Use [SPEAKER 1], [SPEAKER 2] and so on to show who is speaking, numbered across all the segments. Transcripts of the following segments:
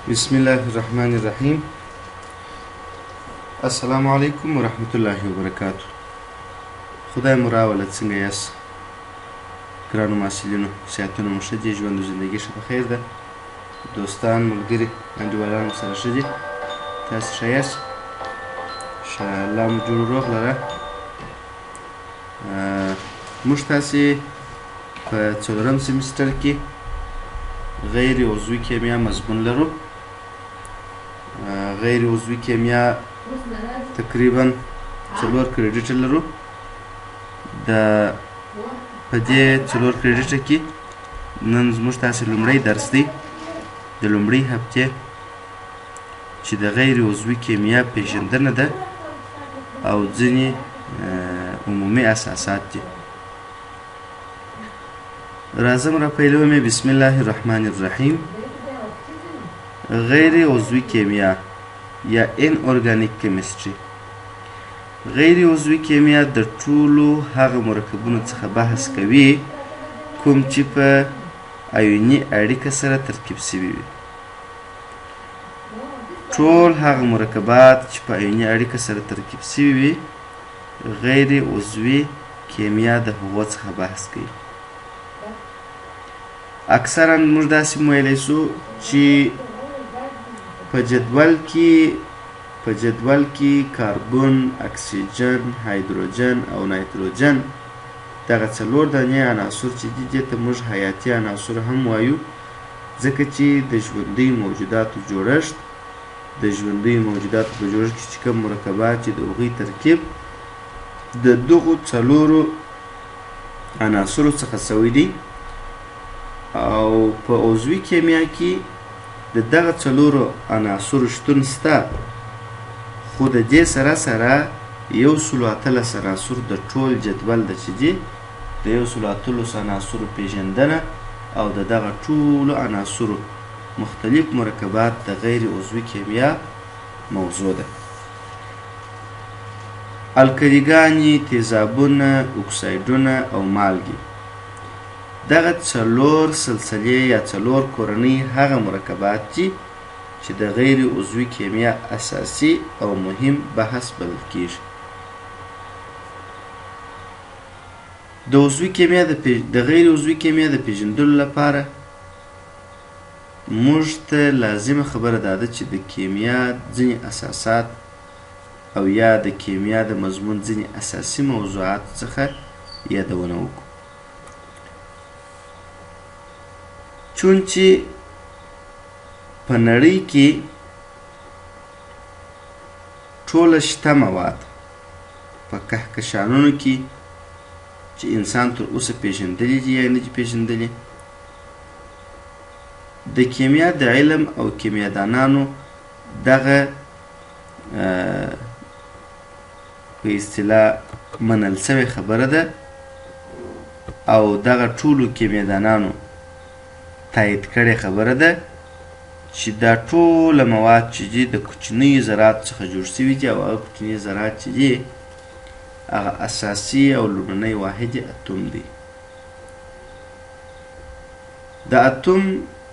[SPEAKER 1] بسم الله الرحمن الرحیم. السلام علیکم ورحمت الله وبرکاتو. خدای مو راوله، څنګه یاست ګرانو محصلینو؟ صحتونه مو ښه دي؟ ژوند او زندګي ښه په خیر ده؟ دوستان، ملګري، انډیوالان مو سره ښه دي؟ تاسې ښه یاست؟ ښه، الله مو جوړ روغ لره. موږ تاسې په څلورم سمستر کې غیر عضوي کیمیا مضمون لرو. غیر عضوي کیمیا تقریبا څلور کریډیټ لرو. د په دې څلور کریډیټ کې نن زموږ تاسې لومړی درس دی د لومړۍ هفتې، چې د غیر عضوي کیمیا پیژندنه ده او ځینې عمومي اساسات دي. راځم را پیلوم یې. بسم الله الرحمن الرحیم. غیر عضوي کیمیا یا ان اورګانیک کیمستري. غیر عضوي کیمیا د ټولو هغه مرکبونو څخه بحث کوي کوم چې په ایوني اړیکه سره ترکیب شوي وي. ټول هغه مرکبات چې په ایوني اړیکه سره ترکیب شوي وي، غیر عضوي کیمیا د هغو څخه بحث کوي. اکثرا موږ داسې ویلی شو چې په جدول کې کاربن، اکسیجن، هایدروجن او نایتروجن، دغه څلور دانې عناصر چې دي، دې ته موږ حیاتي عناصر هم وایو، ځکه چې د ژوندیو موجوداتو جوړښت، د ژوندیو موجوداتو په جوړښت کې چې کوم مرکبات چې د هغوی ترکیب د دغو څلورو عناصرو څخه سوی دی، او په عضوي کیمیا کې د دغه څلورو عناصرو شتون سته، خو د دې سره سره 118 عناصر د ټول جدول د چې دي، د 118 عناصرو پیژندنه او د دغه ټولو عناصرو مختلف مرکبات د غیر عضوي کیمیا موضوع ده. الکلیګانې، تیزابونه، اکسایدونه او مالګې، دغه څلور سلسلې یا څلور کورنۍ هغه مرکبات دي چې د غیر عضوي کیمیا اساسي او مهم بحث بلل کیږي. د عضوي کیمیا د غیر عضوي کیمیا د پیژندلو لپاره موږ ته لازمه خبره دا ده چې د کیمیا ځینې اساسات او یا د کیمیا د مضمون ځینې اساسي موضوعات څخه یادونه وکړو. چون چې په نړۍ کې ټوله شته مواد په کهکشانونو کې چې انسان تر اوسه پیژندلي دي یا نه دي پیژندلي، د کیمیا د علم او کیمیادانانو دغه په اصطلاح منل سوې خبره ده او دغه ټولو کیمیادانانو تایید کړې خبره ده چې دا ټوله مواد چې دي، د کوچنیو ذراتو څخه جوړ شوي دي، او هغه کوچني ذرات چې دي، هغه اساسي او لومړنی واحد اتوم دی. د اتوم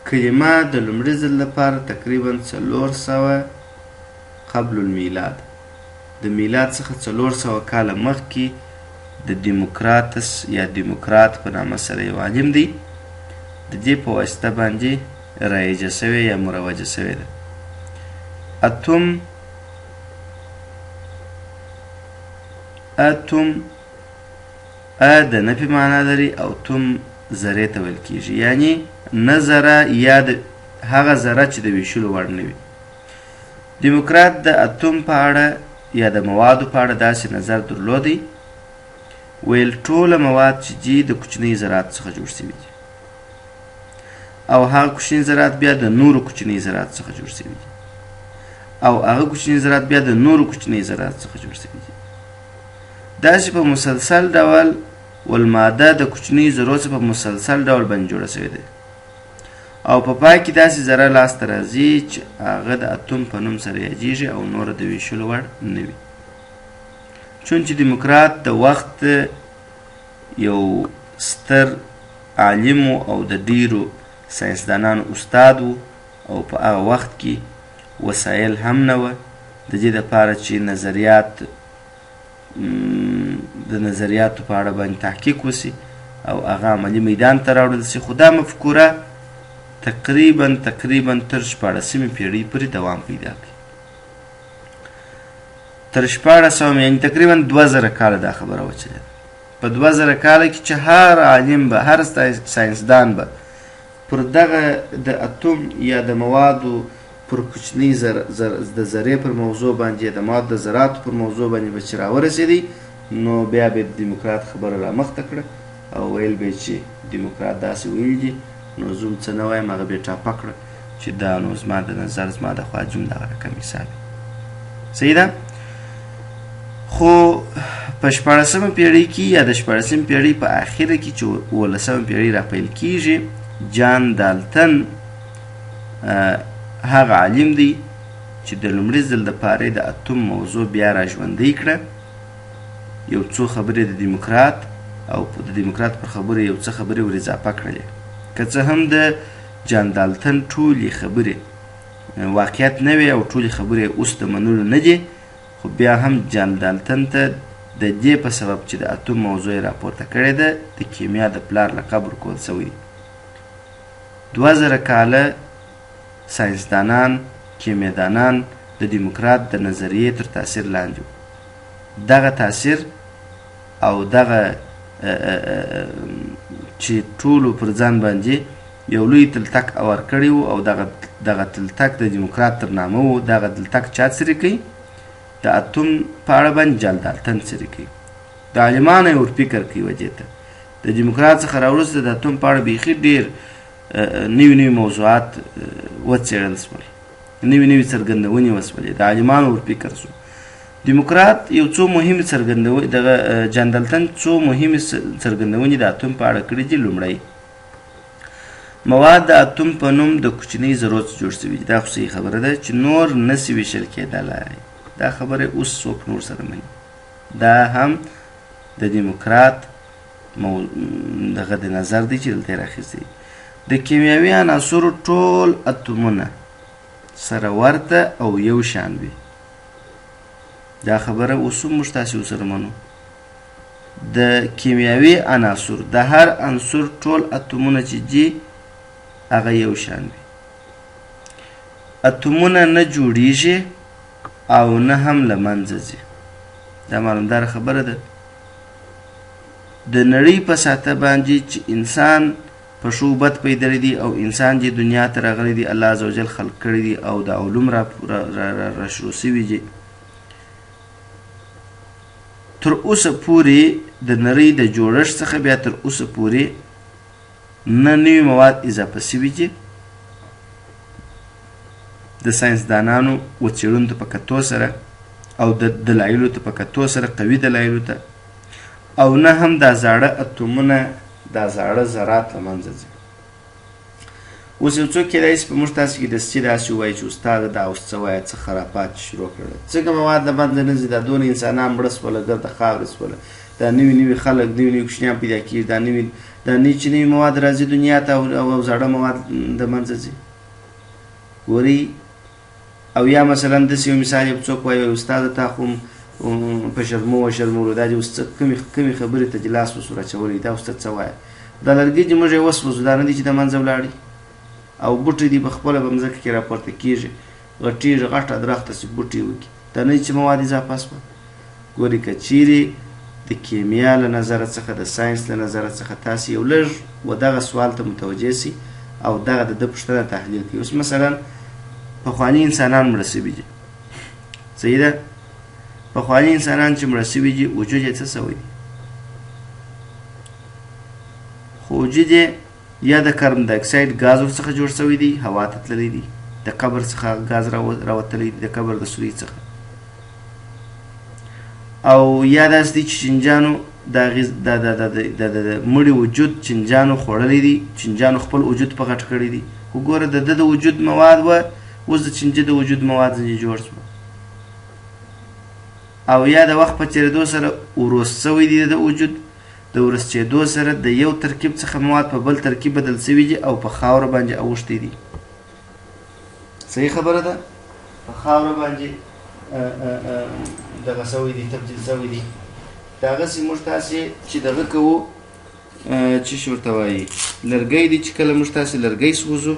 [SPEAKER 1] کلمه د لومړي ځل لپاره تقریبا 400 قبل المیلاد، د میلاد څخه 400 کاله مخکې، د دیموکراتس یا دیموکرات په نامه سره یو عالم دی، د دې په واسطه باندې رایجه شوې یا مروجه شوې ده. اتوم، اتوم، ا د نفي معنا لري او توم ذرې ته ویل کیږي، یعنی نه ذره یا د هغه ذره چې د ویشلو وړ نه وي. دیموکرات د اتوم په اړه یا د موادو په اړه داسې نظر درلودی، ویل ټوله مواد چې دي، د کوچنیو ذراتو څخه جوړ شوي دي او هغه کوچني ذرات بیا د نورو کوچنیو ذراتو څخه جوړ شوي دي او هغه کوچني ذرات بیا د نورو کوچنیو ذراتو څخه جوړ شوي دي. داسې په مسلسل ډول والماده د کوچنیو ذرو څخه په مسلسل ډول باندې جوړه شوې ده او په پای کې داسې ذره لاسته راځي چې هغه د اتوم په نوم سره یادیږي او نوره د ویشلو وړ نه وي. چون چې دیموکرات د وخت یو ستر عالم او د ډیرو ساینسدانانو استاد و. او په هغه وخت کې وسایل هم نه وه د دې لپاره چې نظریات د نظریاتو په اړه باندې تحقیق وسی او هغه عملي میدان ته راوړل سي. خو دا مفکوره تقریبا تر 16مې پیړۍ پورې دوام پیدا کړي. تر 16 یعنی تقریبا 2000 کاله دا خبره وچلېده. په 2000 کاله کې چې هر عالم به، هر ساینسدان به پر دغه د اتوم یا د موادو پر کوچنۍ د ذرې پر موضوع باندې، د مواد د ذراتو پر موضوع باندې به چې راورسېدی، نو بیا به د دیموکرات خبره رامخته کړه او ویل به چې دیموکرات داسې ویلي دي، نو زه هم څه نه وایم. هغه به یې ټاپه کړه چې دا نو زما د نظر، زما د خوا جوم دغه رقم حساب دی. صحیح ده. خو په 16مه پیړۍ کې یا د 16مې پیړۍ په آخره کې چې 17مه پیړۍ راپیل کیږي، جان دالتن هغه عالم دی چې د لومړي ځل دپاره د اتوم موضوع بیا را ژوندۍ کړه. یو څو خبرې د دیموکرات او د دیموکرات پر خبرو یو څه خبرې ور اضافه کړلې. که څه هم د جان دالتن ټولې خبرې واقعیت نه وې او ټولې خبرې اوس د منلو نه دي، خو بیا هم جان دالتن ته د دې په سبب چې د اتوم موضوع یې راپورته کړې ده د کیمیا د پلار لقب ورکول شوی دی. 2000 کاله ساینسدانان، کیمیادانان د دیموکرات د نظریې تر تاثیر لاندې وو. دغه تاثیر او دغه چې ټولو پر ځان باندې یو لوی تلتک اوار کړی وو او دغه تلتک د دیموکرات تر نامه وو، دغه تلتک چا څرې کوي؟ د اتوم په اړه باندې جال دالتن څرې کوي. د عالمانو یې ور فکر کوي وجې ته د دیموکرات څخه راوروسته د اتوم په اړه بیخي ډېر نوي نوي موضوعات وڅېړل سول، نوي نوي څرګندونې وسولې، د عالمانو ور فکر سو. دیموکرات یو څو مهمې څرګندونې، دغه جان دالتن څو مهمې څرګندونې د اتوم په اړه کړې دي. لومړی، مواد د اتوم په نوم د کوچنۍ ذرو څخه جوړ شوي دي. دا خو صحیح خبره ده چې نور نه سي ویشل کېدلی. دا خبره اوس څوک نور سره مني. دا هم د دیموکرات دغه د نظر دی چې دلته یې راخیستی. د کیمیاوي عناصرو ټول اتومونه سره ورته او یو شان وي. دا خبره اوس هم موږ تاسې ورسره منو. د کیمیاوي عناصر د هر عنصر ټول اتومونه چې دي هغه یو شان وي. اتومونه نه جوړیږي او نه هم له منځه ځي. دا معلومداره خبره ده. د نړۍ په ساته باندې چې انسان په ښو بد پیدلی دی او انسان دې دنیا ته راغلی دی، الله عزوجل خلق کړی دی او د علوم را را را, را شروع سوي دي، تر اوسه پورې د نړۍ د جوړښت څخه بیا تر اوسه پورې نه نوي مواد اضافه سوي دي. د ساینسدانانو و څېړنو ته په کتو سره او د دلایلو ته په کتو سره، قوي دلایلو ته، او نه هم دا زاړه اتومونه، دا زاړه ذرات له منځه ځي. اوس یو څوک کېدای شي په موږ تاسو کې دستي داسې ووایي چې استاده دا اوس څه وایه، څه خرافات یې شروع کړل، څنګه مواد له منځه نه ځي، دا دونه انسانان مړه سوله، ګرده خاورې سوله، دا نوي نوي خلک، نوي نوي کوچنیان پیدا کېږي، دا نوي دا نوي چې نوي مواد راځي دنیا ته او زاړه مواد د منځه ځي. ګورئ، او یا مثلا داسې یو مثال یو څوک وایي استاده تا خو په شرمو وشرمولو، دا دې اوس څه کمې خبرې ته دې لاس اوس ور اچولی، دا اوس ته څه وایه، دا لرګي چې موږ یې وسوځو دا نه دي چې د منځه ولاړي، او بوټي دي په خپله په مځکه کې راپورته کېږي، غټېږي، غټه درخته سي بوټي وکړي، دا نه دي چې مواد اضافه سوه. ګورئ، که چیرې د کیمیا له نظره څخه، د ساینس له نظره څخه تاسې یو لږ و دغه سوال ته متوجه سئ او دغه د ده پوښتنه تحلیل کړئ. اوس مثلا پخواني انسانان مړه سوي دي، صحیح ده؟ پخواني انسانان چې مړه سوي دي وجود یې څه سوی دی؟ خو وجود یې یا د کاربن ډای اکساید ګاز ورڅخه جوړ سوی دی، هوا ته تللی دی، د قبر څخه ګاز راوتلی دی، د قبر د سوري څخه، او یا داسې دي چې چنجانو د د د د د د مړي وجود چنجانو خوړلی دی، چنجانو خپل وجود په غټ کړی دی. خو ګوره د ده د وجود مواد وه، اوس د چنجي د وجود مواد ځینې جوړ سوه، او یا د وخت په تېرېدو سره وروست سوی دی. د وجود د ورستېدو سره د یو ترکیب څخه مواد په بل ترکیب بدل سوي دي او په خاوره باندې اوښتی دي. صحیح خبره ده، په خاوره باندې دغه سوی دی، تبدیل سوی دی. دغسې موږ تاسې چې دغه کوو، چې شي ورته وایي، لرګی دی، چې کله موږ تاسې لرګی سوځو،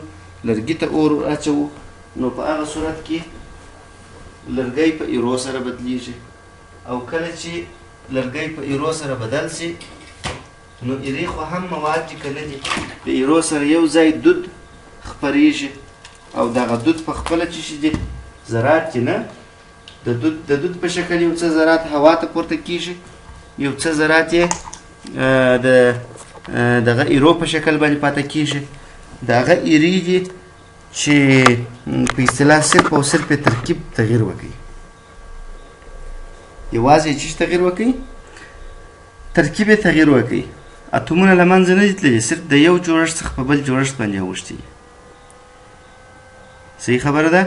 [SPEAKER 1] لرګي ته اور اچوو، نو په هغه صورت کې لرګی په ایرو سره بدلیږي، او کله چې لرګی په ایرو سره بدل سي، نو ایرې خو هم مواد دي که نه دي؟ د ایرو سره یو ځای دود خپریږي، او دغه دود په خپله چې شي دي، ذرات دي نه، د دود په شکل یو څه ذرات هوا ته پورته کیږي، یو څه ذرات یې د دغه ایرو په شکل باندې پاتې کیږي. دغه ایرې دي چې په اصطلاح صرف او صرف ترکیب تغییر وکړي، یوازې چې تغییر وکړي، ترکیب یې تغییر وکړي، اتومونه له منځه نه دي تللي، صرف د یو جوړښت څخه په بل جوړښت باندې اوښتي دي. صحیح خبره ده.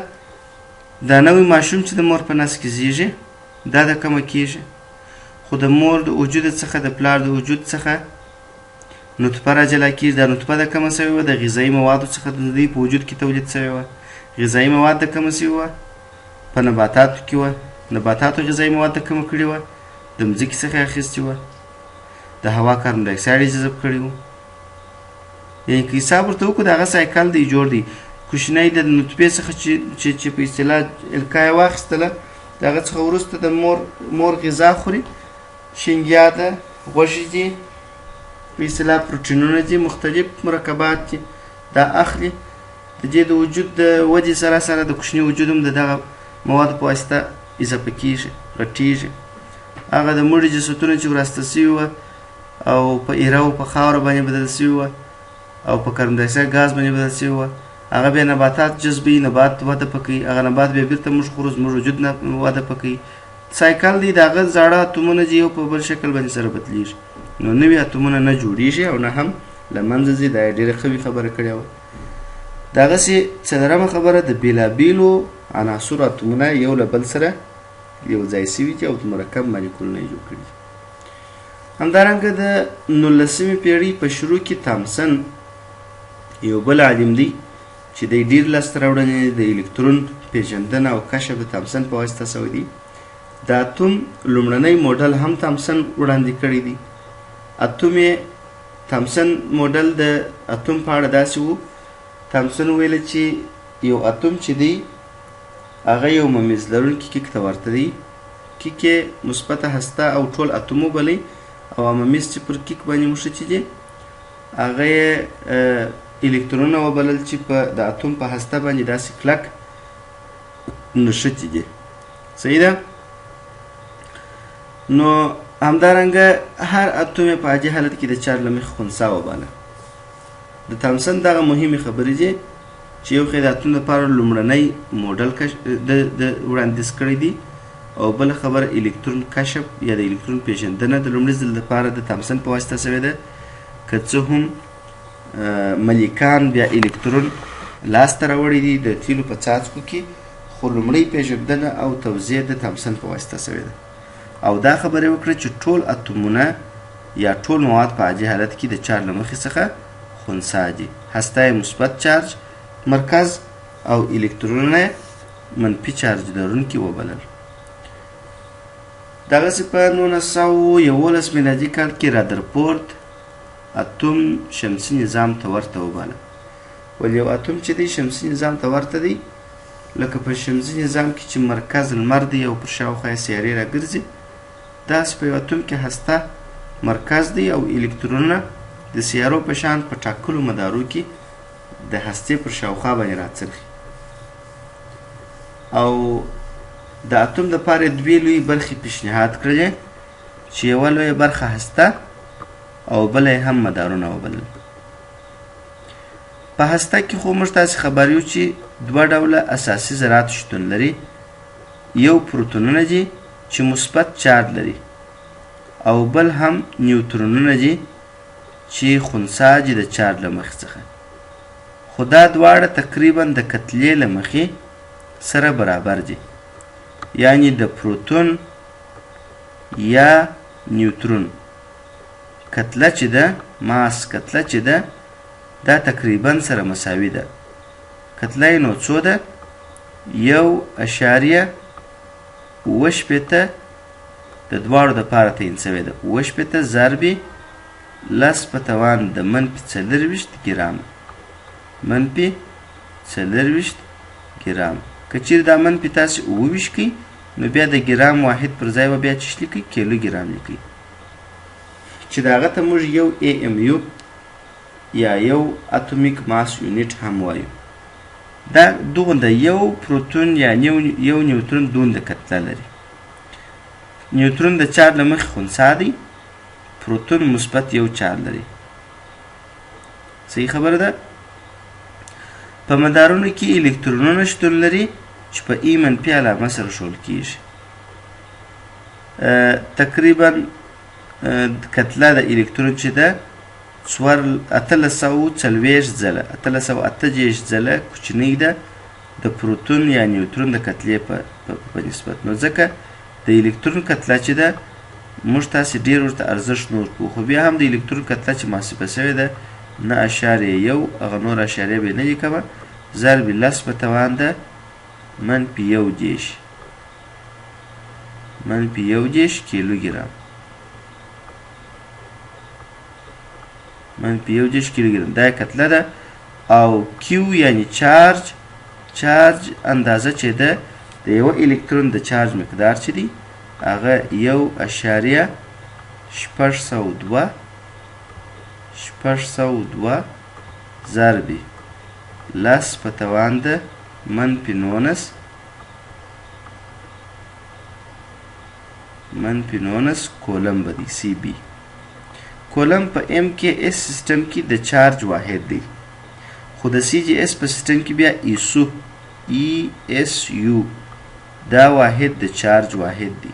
[SPEAKER 1] دا نوی ماشوم چې د مور په نس کې زیږي، دا د کومه کیږي؟ خو د مور د وجود څخه، د پلار د وجود څخه نطفه را جلا کیږي. دا نطفه د کومه سوې وه؟ د غذایي موادو څخه د دوی په وجود کې تولید سوې وه. غذایي مواد د کومه سوي وه؟ په نباتاتو کې وه. نباتاتو غذایي مواد د کومه کړي وه؟ د مځکې څخه یې اخیستي وه، د هوا کاربن ډای اکسایډ یې جذب کړي وو. یعنی که حساب ورته وکړو، د هغه cycle دی جوړ دی. کوچنی د نطفې څخه چې په اصطلاح القا یې واخیستله، د هغه څخه وروسته د مور غذا خوري، شینګیا ده، غوښې دي، په اصطلاح پروټینونه دي، مختلف مرکبات دي، دا اخلي. د دې د وجود د ودې سره سره د کوچني وجود هم د دغه موادو په واسطه اضافه کیږي، غټیږي. هغه د مړي جسدونه چې وراسته سوي وه او په ایره او په خاوره باندې بدل سوي وه او په کاربن ډای اکسایډ ګاز باندې بدل سوي وه، هغه بیا نباتات جذبوي، نبات وده پکوي، هغه نبات بیا بیرته موږ خورو، زموږ وجود وده پکوي. cycle دی. د هغه زاړه اتومونه چې یو په بل شکل باندې سره بدلیږي، نو نوي اتومونه نه جوړیږي او نه هم له منځه ځي. دا یې ډېره قوي خبره کړې وه. دغسې څلورمه خبره، د بېلابېلو عناصرو اتومونه یو له بل سره یو ځای سوي دي او د مرکب مالیکولونه یې جوړ کړي دي. همدارنګه د 19مې پیړۍ په شروع کې تامسن یو بل عالم دی چې دی ډیر لاسته راوړنې، د الکترون پیژندنه او کشف د تامسن په واسطه سوی دی. د اتوم لومړنی موډل هم تامسن وړاندې کړی دی. اتوم یې، تامسن موډل د اتوم په اړه داسې وو. تامسن ویل چې یو اتوم چې دی، هغه یو ممیز لرونکي کیک ته ورته دی. کیک یې مثبته هسته او ټول اتوم وبلی، او ممیز چې پر کیک باندې مښتي دي، هغه یې الکترونونه وبلل چې په د اتوم په هسته باندې داسې کلک نښتي دي. صحیح ده. نو همدارنګه هر اتوم په عادي حالت کې د چارج له مخې خنثی وباله. د تامسن دغه مهمې خبرې دي چې یو خو د اتوم لپاره لومړنی موډل د وړاندیز کړی دی، او بله خبره الکترون کشف یا د الکترون پیژندنه د لومړي ځل لپاره د تامسن په واسطه شوې ده. که څه هم ملیکان بیا الکترون لاسته راوړي دي د تیلو په څاڅکو کې، خو لومړۍ پیژندنه او توضیح د تامسن په واسطه شوې ده. او دا خبره وکړه چې ټول اتومونه یا ټول مواد په عادي حالت کې د چارج له مخې څخه خنثی دي، هسته یې مثبت چارج مرکز او الکترونونه منفي چارج لرونکي وبلل. دغسې په 1911 میلادي کال کې رادرفورد اتوم شمسي نظام ته ورته وباله. ول یو اتوم چې دی، شمسي نظام ته ورته دی، لکه په شمسي نظام کې چې مرکز لمر دی او پر شاوخوا یې سیارې راګرځي، داسې په یو اتوم کې هسته مرکز دی او الکترونونه د سیارو په شان په ټاکلو مدارو کې د هستې پر شاوخوا باندې راڅرخي. او د اتوم دپاره دوې لویې برخې پیشنهاد کړلې چې یوه لویه برخه هسته او بله یې هم مدارونه وبلل. په هسته کې خو موږ تاسې خبر یو چې دوه ډوله اساسي ذرات شتون لري، یو پروتونونه دي چې مثبت چارج لري او بل هم نیوترونونه دي چې خنثی دي د چارج له مخې څخه، خو دا دواړه تقریبا د کتلې له مخې سره برابر دي، یعنی د پروتون یا نیوترون کتله چې ده، mass کتله چې ده، دا تقریبا سره مساوي ده. کتله یې نو څو ده؟ 1.67 د دواړو دپاره تعین شوې ده. 67 ضرب 10 په توان د -24 ګرام، -24 ګرام. که چیرې دا منفي تاسې 27 کړئ نو بیا د ګرام واحد پر ځای به بیا څه لیکئ؟ کیلو ګرام لیکئ، چې د هغه ته موږ یو AMU یا یو atomic mass unit هم وایو. دا دغونده یو پروتون یا یو نیوترون دونده کتله لري. نیوترون د چارج له مخې خنثی دی، پروتون مثبت یو چارج لري. صحیح خبره ده. په مدارونو کې الکترونونه شتون لري چې په ای منفي علامه سره ښوول کیږي. تقریبا کتله د الکترون چې ده 1840 ځله، 1838 ځله کوچنۍ ده د پروتون یا نیوترون د کتلې په نسبت. نو ځکه د الکترون کتله چې ده موږ تاسې ډېر ورته ارزښت نه ورکوو، خو بیا هم د الکترون کتله چې محاسبه شوې ده 9.1، هغه نور اشاریه به یې نه لیکمه، ضرب 10 په توان ده -31، -31 کیلوګرام، -31 کیلوګرام دا یې کتله ده. او Q یعنی چارج، چارج اندازه چې ده د یوه الکترون د چارج مقدار چې دی هغه 1.602، 602 ضرب 10 په توان ده -19، -19 کولم به دی، سی بي. کولم په MKS سیستم کې د چارج واحد دی، خو د CGS په سیستم کې بیا ایسو، ESU، دا واحد د چارج واحد دی،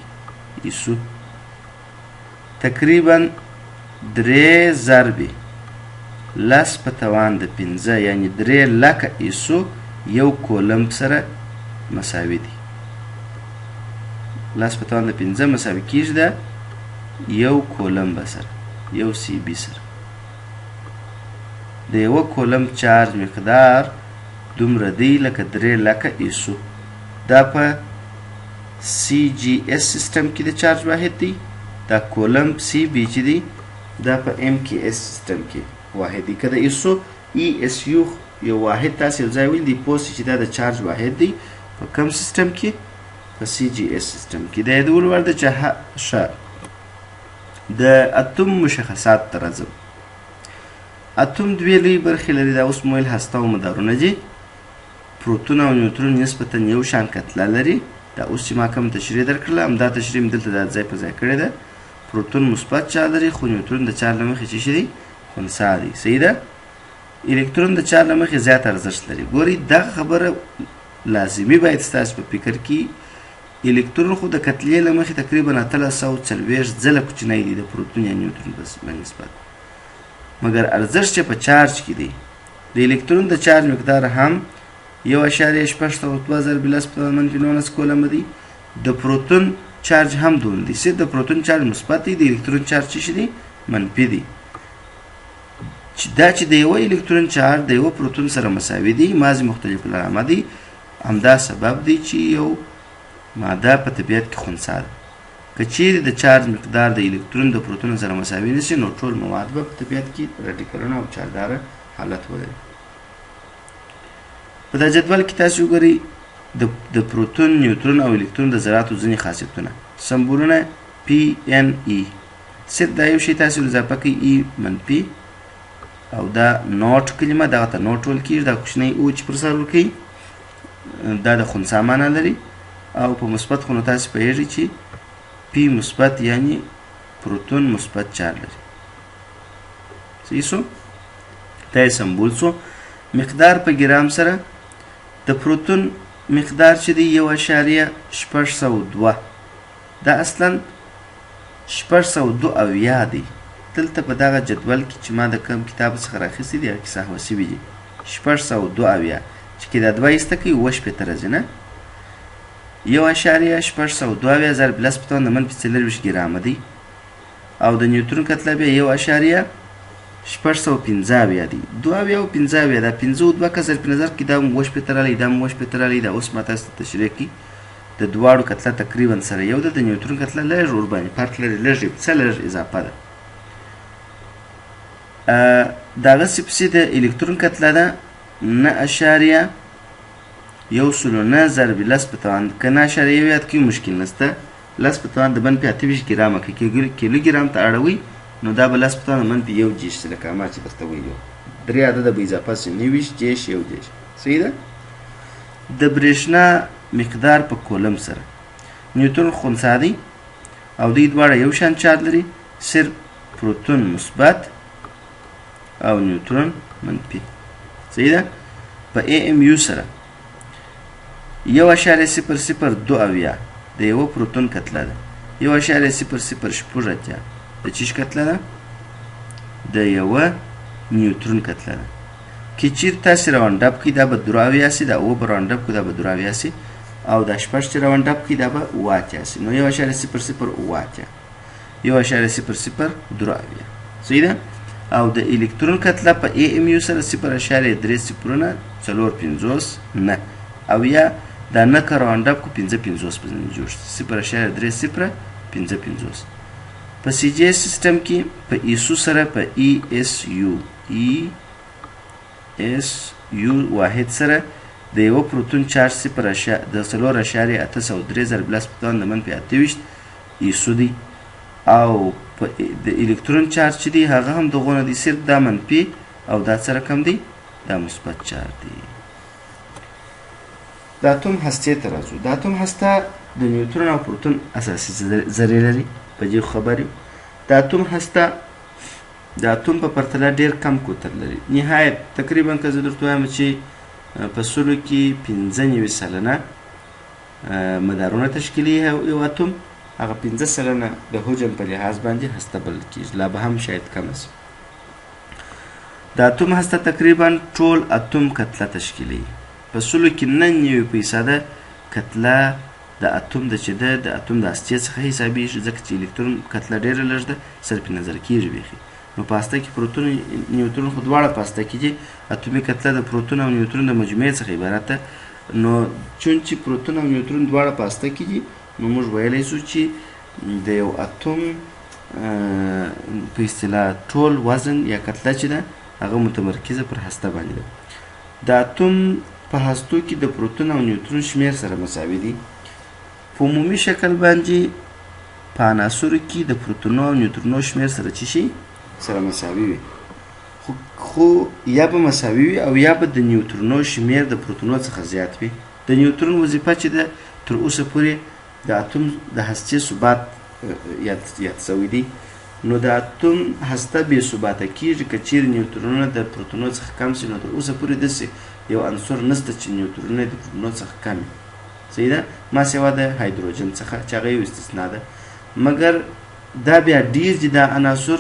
[SPEAKER 1] ایسو. تقریبا 3 ضرب 10 په توان د 5، یعنی 3 لکه ایسو یو کولم سره مساوي دی. 10 په توان د 5 مساوي کیږي ده یو کولم به سره، یو سی بي سره. د یوه کولم چارج مقدار دومره دی لکه 3 لکه ایسو. دا په CGS سیستم کې د چارج واحد دی، دا کولم سی بي چې دی دا په MKS سیستم کې واحد دی. که د ایسو ESU یو واحد تاسې یو ځای ولیدئ پوه شئ چې دا د چارج واحد دی په کوم سیستم کې؟ په CGS سیستم کې. د یادولو وړ ده چې ښه د اتوم مشخصات ته راځم. اتوم دوې لویې برخې لري، دا اوس مو ویل هسته او مدارونه دي. پروتون او نیوترون نسبتا یو شان کتله لري. دا اوس چې ما کوم تشریح درکړله همدا تشریح مې دلته دا ځای په ځای کړې ده. پروتون مثبت چارج لري، خو نیوترون د چارج له مخې څه شی دی؟ خنثی دی. صحیح ده. الکترون د چارج له مخې زیات ارزښت لري. ګورئ دغه خبره لازمي باید ستاسو په فکر کې. الکترون خو د کتلې له مخې تقریبا 1840 ځله کوچنی دی د پروتون یا نیوترون په نسبت، مګر ارزښت یې په چارج کې دی. د الکترون د چارج مقدار هم 1.602 ضرب 10 په -19 کولمه دی. د پروتون چارج هم دون دی، صرف د پروتون چارج مثبت دی، د الکترون چارج څه شی دی؟ منفي دی. دا چې د یوه الکترون چارج د یوه پروتون سره مساوي دی، ماضي مختلف العلامه دی، همدا سبب دی چې یو ماده په طبیعت کې خنثی ده. که چیرې د چارج مقدار د الکترون د پروتون سره مساوي نه شي نو ټول مواد به په طبیعت کې رادیکالونه او چارداره حالت ولري. په دا جدول کې تاسو وګورئ د پروتون، نیوترون او الکترون د ذراتو ځینې خاصیتونه، سمبولونه پی ان ای. صرف دا یو شی تاسو اضافه کړئ، ای منفي، او دا not کلمه دغه ته not ویل کېږي، دا کوچنی او چې پر سر ورکوي دا د خنثی معنا لري. او په مثبت خو نو تاسو پوهېږئ چې پی مثبت یعنی پروتون مثبت چارج لري. صحیح سو؟ دا یې سمبول سو. مقدار په ګرام سره د پروتون مقدار چې دی 1.602، دا اصلا 672 دی. دلته په دغه جدول کې چې ما د کوم کتاب څخه راخیستی دی هغه کې سهوه سوي دي. 672 چې که دا دوه ایسته کوي 67 راځي، نه؟ 1.672 ضرب 10 په توان د -24 ګرامه دی. او د نیوترون کتله بیا 675 دی. 72 او 75، دا پنځه او دوه که صرف نظر کې، دا هم 67 راغلی، دا هم 67 راغلی. دا اوس ما تاسو ته تشریح کړي. د دواړو کتله تقریبا سره یو ده. د نیوترون کتله لږ ورباندې فرق لري، لږ یو څه لږ اضافه ده. دغسې پسې د الکترون کتله ده 9.109 ضرب 10 په توان، که 9.1 یاد کړئ مشکل نشته، 10 په توان د -28 ګرامه که کیلو ګرام ته اړوئ نو دا به 10 په توان د -1 شي، لکه ما چې درته ویلي وو درې عدده به اضافه شي، 29 دېرش 31. صحیح ده. د برېښنا مقدار په کولم سره، نیوترون خنثی دی او دوی دواړه یو شان چارج لري، صرف پروتون مثبت او نیوترون منفي. صحیح ده. په ای ام یو سره 1.002 د یوه پروتون کتله ده، 1.006 د چیش کتله ده؟ د یوه نیوترون کتله ده. که چیرې تاسې round up کړئ دا به 73 سي، دا اووه به round up کړو دا به 73 سي، او دا شپږ چې round up کړئ دا به 87 سي، نو 1.0087، 1.0073. صحیح ده. او د الکترون کتله په ای ام یو سره 0.00045 نه، او یا دا نه که round up کړو 55 په ځینې جوړ شي، 0.3055. په سی جي سیستم کې په ایسو سره په ای اس یو، ای اس یو واحد سره د یوه پروتون چارج صفر د 4.803 ضرب 10 په توان د -28 ایسو دی، او په د الکترون چارج چې دی هغه هم دغونه دی، صرف دا منفي او دا څه رقم دی؟ دا مثبت چارج دی. د اتوم هستې ته راځو. د اتوم هسته د نیوترون او پروتون اساسي ذرې لري، په دې خبر یو. د اتوم هسته د اتوم په پرتله ډېر کم کوتر لري، نهایت تقریبا که زه درته وایم چې په سلو کې 95% مدارونه تشکیلوي یو اتوم، هغه 5% د حجم په لحاظ باندې هسته بلل کېږي، لا به هم شاید کمه شي. د اتوم هسته تقریبا ټول اتوم کتله تشکیلوي، په سلو کې 99% کتله د اتوم د چې ده د اتوم د هستې څخه حسابېږي، ځکه چې الکترون کتله ډېره لږ ده، صرف نظر کېږي بیخي. نو په هسته کې پروتون نیوترون خو دواړه په هسته کې دي، اتومي کتله د پروتون او نیوترون د مجموعې څخه عبارت ده. نو چون چې پروتون او نیوترون دواړه په هسته کې دي، نو موږ ویلی شو چې د یو اتوم په اصطلاح ټول وزن یا کتله چې ده هغه متمرکزه پر هسته باندې ده. د اتوم په هستو کې د پروتون او نیوترون شمېر سره مساوي دي. په عمومي شکل باندې په عناصرو کې د پروتونو او نیوترونو شمېر سره چی شي؟ سره مساوي وي، خو یا به مساوي وي او یا به د نیوترونو شمېر د پروتونو څخه زیات وي. د نیوترون وظیفه چې ده تر اوسه پورې د اتوم د هستې ثبات یاد شوی دی. نو د اتوم هسته بې ثباته کېږي که چیرې نیوترونونه د پروتونو څخه کم شي. نو تر اوسه پورې داسې یو عنصر نشته چې نیوترونونه د پروتونو څخه کم وي. صحیح ده، ما سوا د هایدروجن څخه چې هغه یو استثنا ده. مګر دا بیا ډېر دي دا عناصر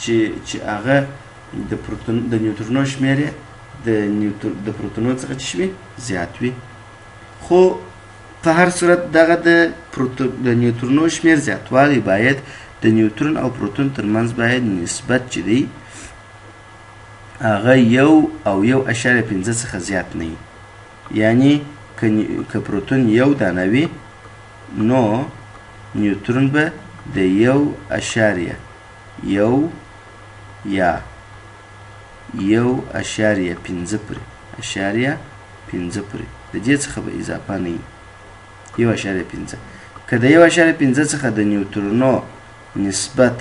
[SPEAKER 1] چې هغه د نیوترونو شمېر یې د پروتونو څخه چې شوي زیات وي. خو په هر صورت دغه د نیوترونو شمېر زیاتوالی باید د نیوترون او پروتون ترمنځ باید نسبت چې دی هغه 1 او 1.5 څخه زیات نه وي. یعنی که پروتون یو دانه وي نو نیوترون به د 1.1 یا 1.5 پورې، اشاریه پنځه پورې، د دې څخه به اضافه نه وي. 1.5. که د 1.5 څخه د نیوترونو نسبت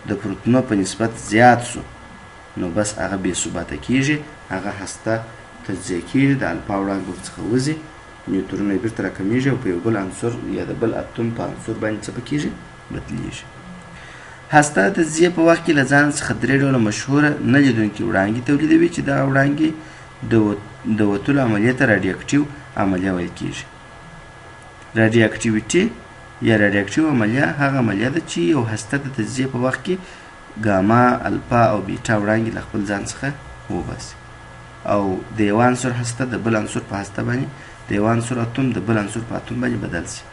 [SPEAKER 1] د پروتونو په نسبت زیات سو نو بس هغه بې ثباته کیږي، هغه هسته تجزیه کیږي، د الفا وړانګه ورڅخه وځي، نیوترونه یې بیرته راکمیږي او په یو بل عنصر یا د بل اتوم په عنصر باندې څه کیږي؟ بدلیږي. هسته د تجزیې په وخت کې له ځان څخه درې ډوله مشهوره نه لیدونکې وړانګې تولیدوي چې دغه وړانګې د وتلو عملیې ته راډیواکټیو عملیه ویل کیږي. راډیواکټیویټي یا راډیواکټیو عملیه هغه عملیه ده چې یو هسته د تجزیې په وخت کې ګاما، الفا او بیټا وړانګې له خپل ځان څخه وباسي او د یو عنصر هسته د بل عنصر په هسته باندې، د یو عنصر اتوم د بل عنصر په اتوم باندې بدل سي.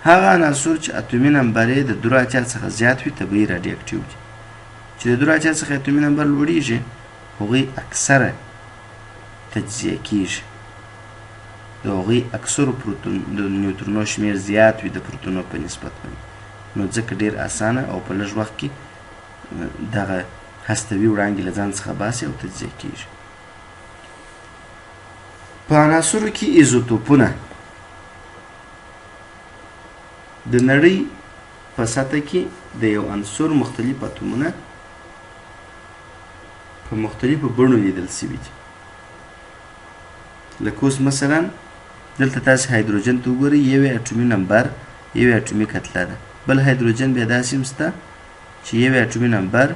[SPEAKER 1] هغه عناصر چې اتومي نمبر یې د 83 څخه زیات وي طبیعي راډیواکټیو دي. چې د 83 څخه اتومي نمبر لوړیږي هغوی اکثره تجزیه کیږي. د هغوی اکثرو پروتون د نیوترونو شمېر زیات وي د پروتونو په نسبت باندې، نو ځکه ډېر اسانه او په لږ وخت کې دغه هستوي وړانګې له ځان څخه باسي او تجزیه کیږي. په عناصرو کې ایزوتوپونه د نړۍ په سطح کې د یو عنصر مختلف اتومونه په مختلفو بڼو لیدل شوي دي. لکه اوس مثلا دلته تاسې هایدروجن ته وګورئ، یو یې اټومي نمبر یو یې اټومي کتله ده، بل هایدروجن بیا داسې هم شته چې یو یې اټومي نمبر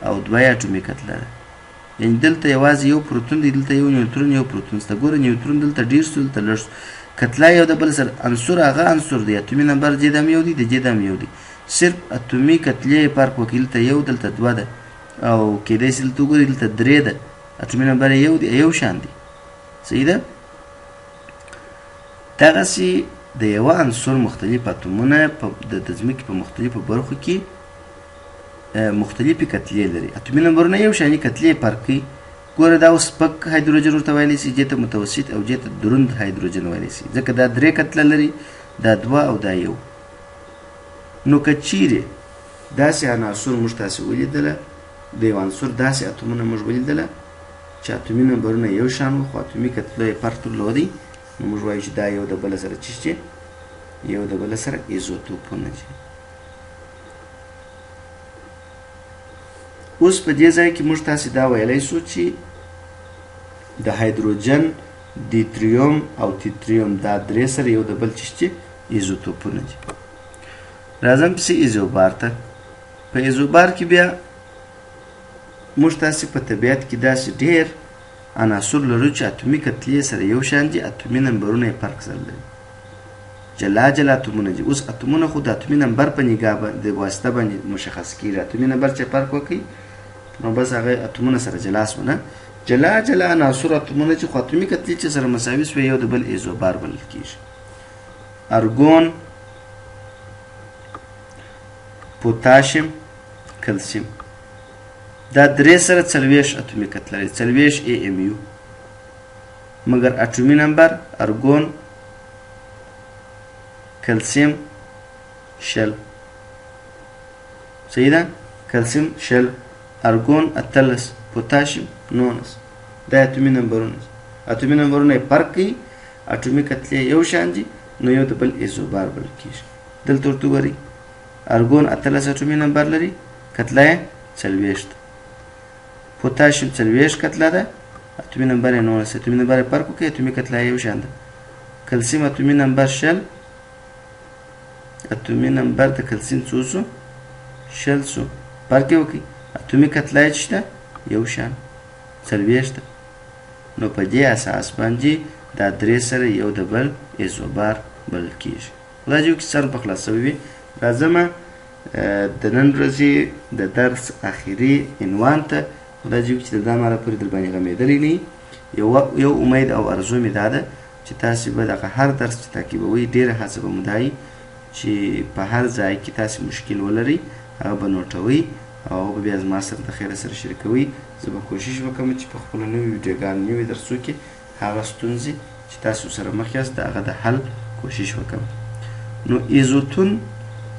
[SPEAKER 1] او دوه یې اټومي کتله ده. یعنی دلته یوازې یو پروتون دی، دلته یو نیوترون یو پروتون شته. ګوره نیوترون دلته ډېر سو، دلته لږ سو، کتله یو د بل سره عنصر هغه عنصر دی، اتومي نمبر دې هم یو دی، د دې هم یو دی، صرف اتومي کتلې یې فرق وکړي. دلته یو دلته دوه ده، او کېدای شي دلته وګورئ دلته درې ده، اتومي نمبر یې یو دی، یو شان دی. صحیح ده؟ دغسې د یوه عنصر مختلف اتومونه د ځمکې په مختلفو برخو کې مختلفې کتلې لري. اتومي نمبرونه یو شاني کتلې فرق کوي. ګوره دا اوس سپک هایدروجن ورته ویلی سي، دې ته متوسط او دې ته دروند هایدروجن ویلی سي، ځکه دا درې کتله لري، دا دوه او دا یو. نو که چیرې داسې عناصر موږ تاسې ولیدله، د یو عنصر داسې اتومونه موږ ولیدله چې اتومي نمبرونه یو شان وو خو اتومي کتله یې فرق درلودی، نو موږ وایو چې دا یو د بله سره څه شي، یو د بله سره ایزوتوپونه دي. اوس په دې ځای کې موږ تاسې دا ویلی سو چې د هایدروجن، دیتریوم او تیتریوم دا درې سره یو د بل څه شي، ایزوتوپونه دي. راځم پسې ایزوبار ته. په ایزوبار کې بیا موږ تاسې په طبیعت کې داسې ډېر عناصر لرو چې اتومي کتلې سره یو شان دي، اتومي نمبرونه یې فرق سره لري، جلا جلا اتومونه دي. اوس اتومونه خو د اتومي نمبر په نګاه د واسطه باندې مشخص کیږي، اتومي نمبر چې فرق وکړي نو بس هغه اتومونه سره جلا سوه، نه جلا جلا عناصر اتومونه چې خو اتومي کتلې چې سره مساوي سوې یو د بل ایزوبار بلل کیږي. ارګون، پوتاشیم، کلسیم دا درې سره 40 اتومي کتله لري، 40 ای ام یو، مګر اټومي نمبر ارګون، کلسیم 20. صحیح ده؟ کلسیم 20، ارګون 18، پوتاشیم 19. دا اتومي نمبرونه دي. اتومي نمبرونه یې فرق کوي، اټومي کتلې یو شان دي، نو یو د بل ایزوبار بلل کېږي. دلته ورته وګورئ، ارګون 18 اټومي نمبر لري، کتله یې 40، پوتاشیم 40 کتله ده، اتومي نمبر یې 19، اتومي نمبر یې فرق وکړي، اتومي کتله یې یو شان ده. کلسیم اتومي نمبر 20، اتومي نمبر د کلسیم څو سو؟ 20 سو، فرق یې وکړي، اتومي کتله یې چې ده یو شان 40 ده. نو په دې اساس باندې دا درې سره یو د بل ایزوبار بلل کېږي. خدای دې وکړي سر په خلاص شوی وي. راځمه د نن ورځې د درس اخري عنوان ته. خدای دې وکړي چې دا ماره پورې در باندې غمېدلی نه. یو امید او ارزو مې دا ده چې تاسې به دغه هر درس چې تعقیبوئ ډېره هڅه به مو دا وي چې په هر ځای کې تاسې مشکل ولرئ هغه به نوټوئ او هغه به بیا زما سره د خیره سره شریکوئ. زه به کوشش وکړم چې په خپلو نویو ویډیوګانو نوي درسو کې هغه ستونزې چې تاسو سره مخ یاست د هغه د حل کوشش وکړم. نو ایزوتون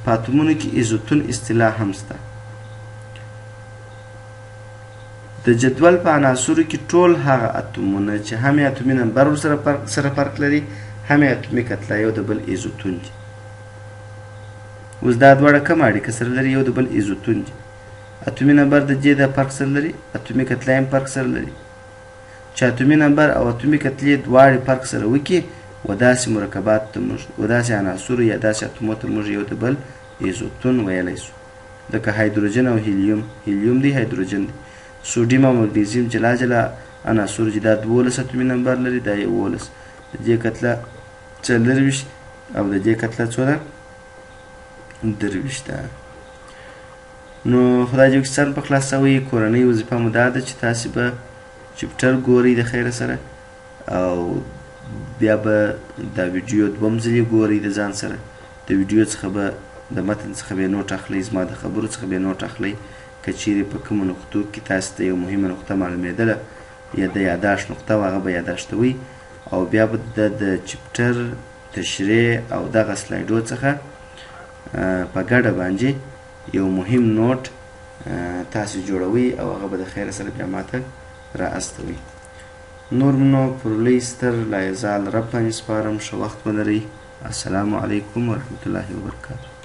[SPEAKER 1] په اتومونو کې ایزوتون اصطلاح هم شته. د جدول په عناصرو کې ټول هغه اتومونه چې هم یې اتومي نمبر ورسره سره فرق لري هم یې اتومي کتله یو د بل ایزوتون دي. اوس دا دواړه کومه اړیکه سره لري؟ یو د بل ایزوتون دي. اتومي نمبر د دې د فرق سره لري، اتومي کتله هم فرق سره لري. چې اتومي نمبر او اتومي کتلې دواړې فرق سره وکړي و داسې مرکبات ته موږ و داسې عناصرو یا داسې اتومو ته موږ یو د بل ایزوتون ویلی سو. لکه هایدروجن او هیلیوم، هیلیوم دی هایدروجن دی. سوډیم او مګنیزیم جلا جلا عناصر چې دا 12 اتومي نمبر لري، دا 11، د دې کتله 24 او د دې کتله څو ده؟ 23 ده. نو خدای دې وکړي سر په خلاص سوی. کورنۍ وظیفه مو دا ده چې تاسې به چپټر ګورئ د خیره سره او بیا به دا ویډیو دوم ځلې ګورئ د ځان سره. د ویډیو څخه به د متن څخه به نوټ اخلئ، زما د خبرو څخه به نوټ اخلئ. که چیرې په کومو نقطو کې تاسو ته یو مهمه نقطه معلومېدله یا د یاداشت نقطه وه، هغه به یاداشتوئ او بیا به د chapter تشریح او دغه سلایډو څخه په ګډه باندې یو مهم note تاسو جوړوئ او هغه به د خیره سره بیا ماته را استوئ. نور نو پر لوی ستر لایزال رب باندې سپارم. ښه وخت ولرئ. السلام علیکم ورحمت الله وبرکاته.